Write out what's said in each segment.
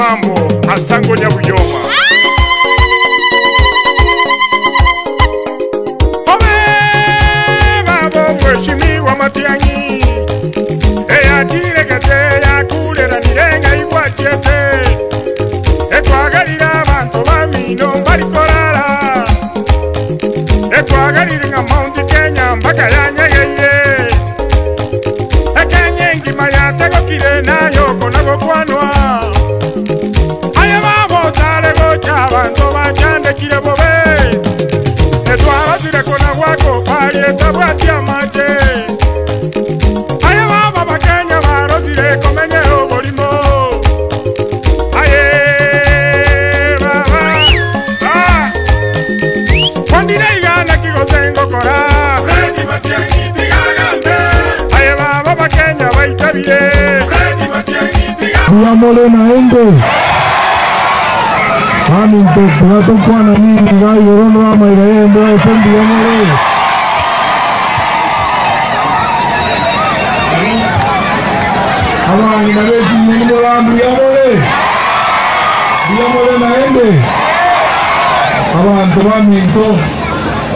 mambo asango Nyabuyoma. Obe babo mheshimiwa Matiang'i eyachiregete yakureranire ng'ai gwachiete ekwagarire abanto bamino mbari korara ekwagarire ng'a Mount Kenya mpaka yanyegeire Ekenya engima yategokire naye oko nagokwanwa aye baba otare gocha abanto bachandekire bobe etwarosire kona gwako parieta bwati amache aye baba bakenya barosire komenyera oborimo aye baba ah. Kwandire igana kigose ngokora Freddy Matiang'i tigagambe aye baba bakenya baitabire Freddy Matiang'i tiga Mbuya naende Aminto tigatokwana mingi gaigoro nramaiga yembe ase mbuya more Abang'ina bekinyeni mora mbuya more mbuya more naende abantu baminto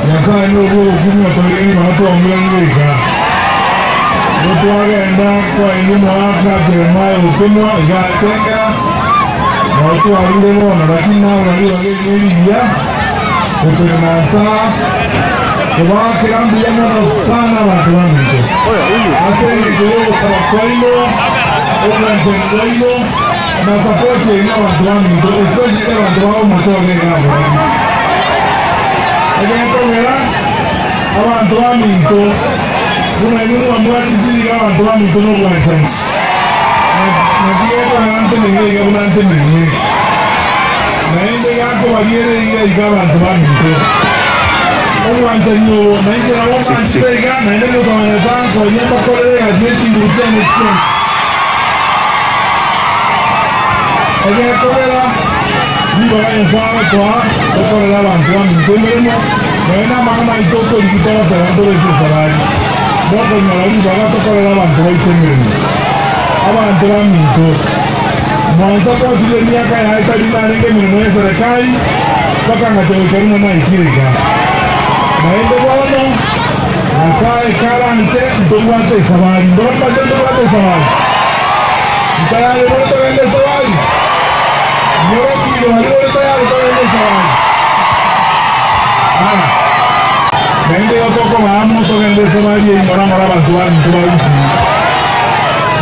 Nyasaye nobwo obukumia torigeni batwongera goika gotwagenda kwaini mwaka Jeremiah otumwa igatengera notwarire bono lakini nawe nabirageriria gũtũrĩ na nsaa kũbakĩra mbuya mũno sana bantu baminto ase eng'encho yogosaba kwaino obwanchani bwaino na support yaino abantu baminto especially abantu baomotoge igaborani egetogera abantu baminto buna inwe mwambwatisiiga abantu baminto n'obwanchani nakigetogera ntenene iga buna ntenene naende gakobariere iga iga abantu baminto obwanchani obo nainche nabo mwanchire iga naende gosomanyesa nkonya mbakorere gasi echinguru chiane chionsi egetogera ribaga Nyasaye twa tokorera abantu baminto emeremo naende amang'ana aito okorigita goteba ntobeke esabari bokonyora ribaga tokorera abantu baito emeremo abantu baminto mwansa twasire emiaka yaye tari narenge emirimo ya serikali mpaka ng'acha goika rimo naikire iga naende bono Nyasaye karante ntobwate esabari ndorombache ntobwate esabari ntayari bono togende esabari nyorokiro bari bore tayari togende esabari aya naende gotokobamo togende esabari eimora mora abantu baminto bagusii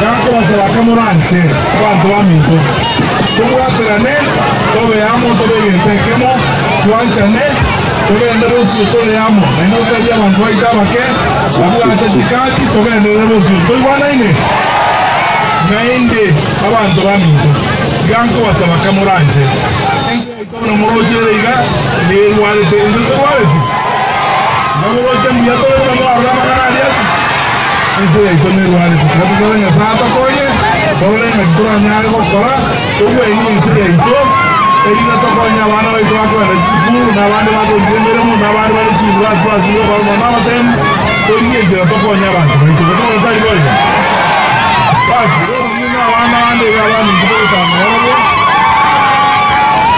gakobasaba kamoranche abantu baminto tobwaterane tobe amo tobe egento ekemo twanchane togende bosio tore amo naende otari abantu baito abake babwate chikati togenderere bosio toigwanaine naende abantu baminto gankobasaba kamoranche enkeitobona morochere iga nerwarete inse torwareti namoroche mbuya tore buna mwarora amang'ana aria ense yaito nerwarete tiga Nyasaye atokonye torore ng'aki toranyare gokora tobweni ense yaito erina tokonya abana baito bakogenda chisukuru na abande bakorire emeremo na abande bare chiyunivasiti basire baroma na amatemu torigie enchera tokonya abanto baito gotobora tari boigo basi bono nyuma abana bande iga abaminto togotanga barobwo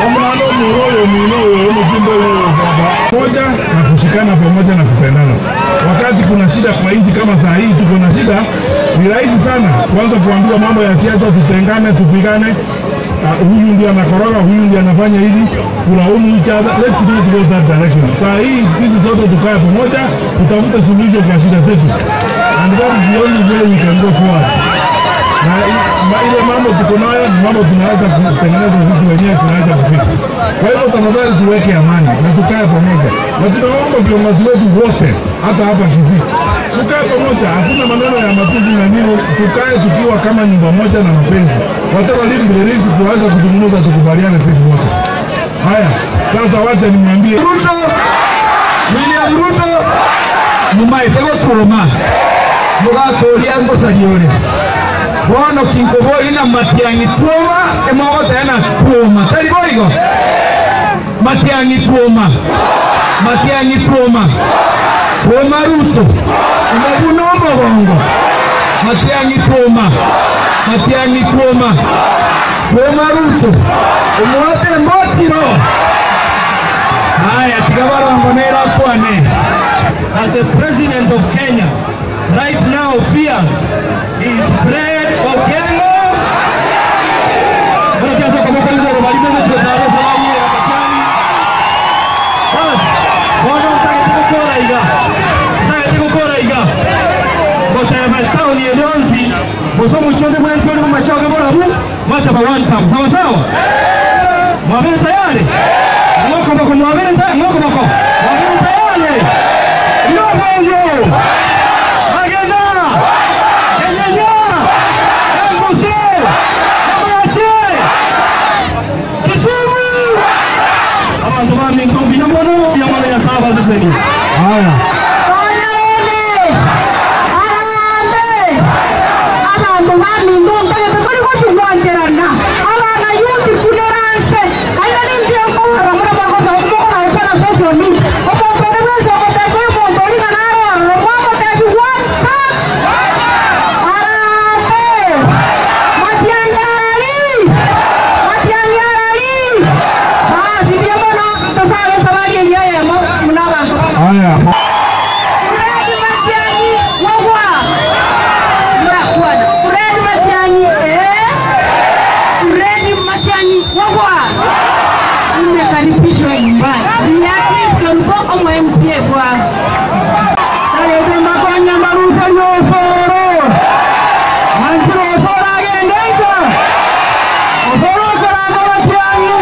omwana omuro oyo omwino oyo omutimba oyo moja na kushikana pamoja na kupendana. Wakati kuna shida kwa nchi kama saa hii tuko na shida, ni rahisi sana kuanza kuambiwa mambo ya siasa, tutengane, tupigane. Huyu ndiye anakoroga, huyu ndiye anafanya hivi, kulaumu each other. Let's not go that direction. Saa hii sisi sote tukae pamoja, tutafute suluhisho kwa shida zetu, and that is the only way we can go forward. Na ile mambo tuko nayo ni mambo tunaweza kutengeneza sisi wenyewe, tunaweza kufika. Kwa hivyo tafadhali tuweke amani na tukae pamoja, na tunaomba viongozi wetu wote, hata hapa Kisii, tukae pamoja, hakuna maneno ya matusi na nini, tukae tukiwa kama nyumba moja na mapenzi. Whatever live there is, tuweze kuzungumza, tukubaliane sisi wote. Haya, sasa wacha nimwambie Ruto, William Ruto, mumaite gokuruma mugaturia ngucaria uria bono kinkobori na Matiang'i tuoma emogotena tuoma tari boigo Matiang'i tuoma Matiang'i tuoma tuoma Ruto omobuna omogongo Matiang'i tuoma Matiang'i tuoma. Twoma Ruto. Omwate mbotiro. Haya, tiga barongo nere akwane. As the president of Kenya, right now fear is Fred Okengo. Bono ntagete gokora iga, ntagete gokora iga, goteba etaoni ere yonsi gose omochie bwensi ore momachoge borabu mwateba one term sawa sawa. Mwabere tayari mwokoboko, mwabere tayari mwokoboko, mwabere tayari yoboyo agenda enyenya enguse amache Kisumu abantu baminto mbiyamono mbiyamono ya saba zeseni. Haya. Abandu bamindu ntagete turi gucungonjerana abana yuthi kunoranse aina nindiokora murabagotamukoraepana social media omompere bwese ogoteka omonto origana arororo mwamotebi one tap arambe matiangari matiangari basi ndiamono tosabe sabari eyemo muna abandu. Haya. Fred Matiang'i wagwa. Mrakwana. Fred Matiang'i eh? Fred Matiang'i wagwa. Umekaribishwa nyumbani. Beatrice Kerubo omo MCA kwa. Tagete makonya marusa yosoro. Manchiro osoro agendeita. Osoro okoranga Matiang'i.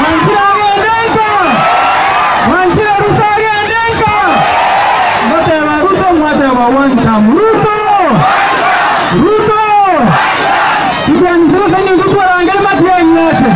Manchiro agendeita. Manchiro Ruto agendeita. Mwateba Ruto, mwateba one term. Ruto! Ruto! Tukianzira sanyi tutwarangere Matiang'i ate.